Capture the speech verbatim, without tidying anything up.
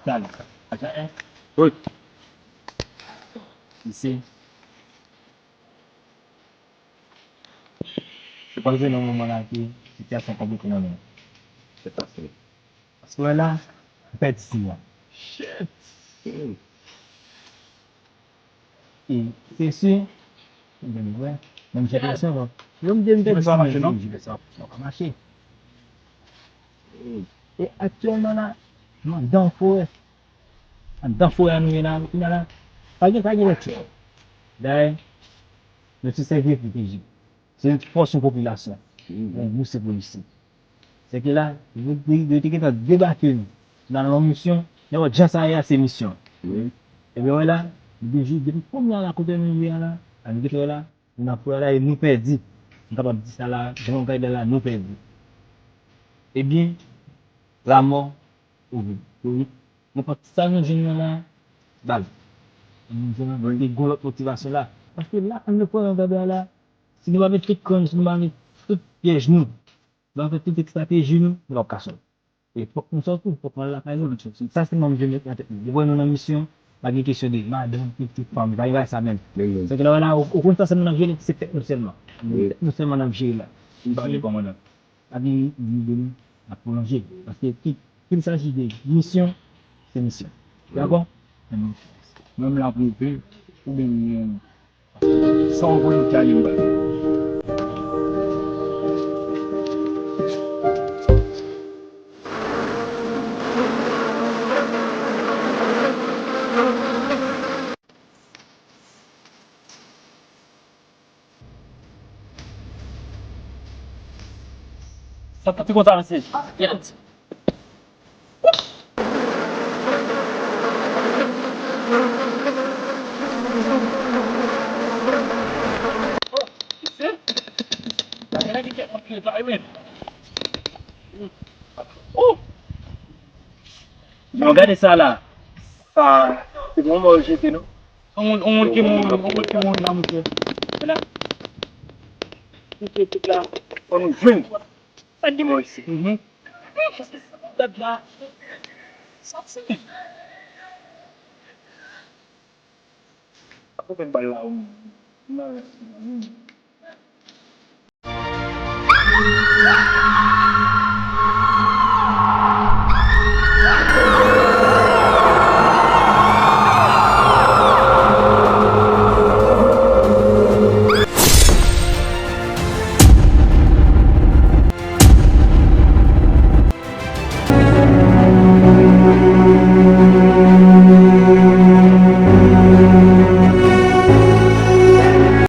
Dale. Acha, eh. Wi. Isi. Se pa jwenn nan moman la ke sitiyasyon konplike nan men. Se pase. Paske wè la, m pèdi sima. Shit. E se si, m vle wè, menm jan ke sa va. Yo m di m pèdi sima. Sa pa mache, non? Sa pa mache. E aktyèlman la, nou anndan forè. Anndan forè a nou ye la, kounye a la, pa gen, pa gen lòt chwa. Dayè, nou se sèvi pou P J. Se yon fòs yon popilasyon. Men nou se polisye. Se ke la, yo te, yo te gentan debake nou. Nan yon misyon, nenpòt jan sa ye a, se misyon. Ebyen, wè la, nou oblije, depi kounye a la, kote nou ye a la, la, nou gentan wè la, nou nan forè la, e nou pèdi. M kapab di sa la, jan w gade la, nou pèdi. Ebyen, lamò, wi, wi. Nenpòt sa nou jwenn nan la, bal. Nou jwenn nan, te gon lòt motivasyon la. Paske la, anndan forè an gade a la, si nou pa met tout kran nou, si nou pa met tout pyèj nou, nou pa fè tout estrateji nou, nou p ap ka sòti. E fòk nou sòti, fòk nou al lakay nou. Sa se manm jèn yo ki nan tèt nou. Yo wè nou nan misyon, pa gen kesyon de madanm, pitit, fanm, pa gen bagay sa menm. Se ke la, la, ou, ou konn sa sèlman n ap jere, se tèt nou sèlman. Tèt nou sèlman n ap jere la. Pa gen lide nou, n ap pwolonje. Paske ki, qu'il s'agit de misyon, se misyon. Dakò? Mwen m la pou pè, ou byen mwen. Sa w voye m kale m ba. Sa t ap pi konsa, mesye. Yo, gade sa la. Sa, se bon mò yo jete, non? On moun, on moun ki mouri, on moun ki mouri la, monchè. La. Monchè, tout la. Fò nou jwenn. Sa ki mò isi? Mhm. Tèt la. Sòti. Akote bal la, ou.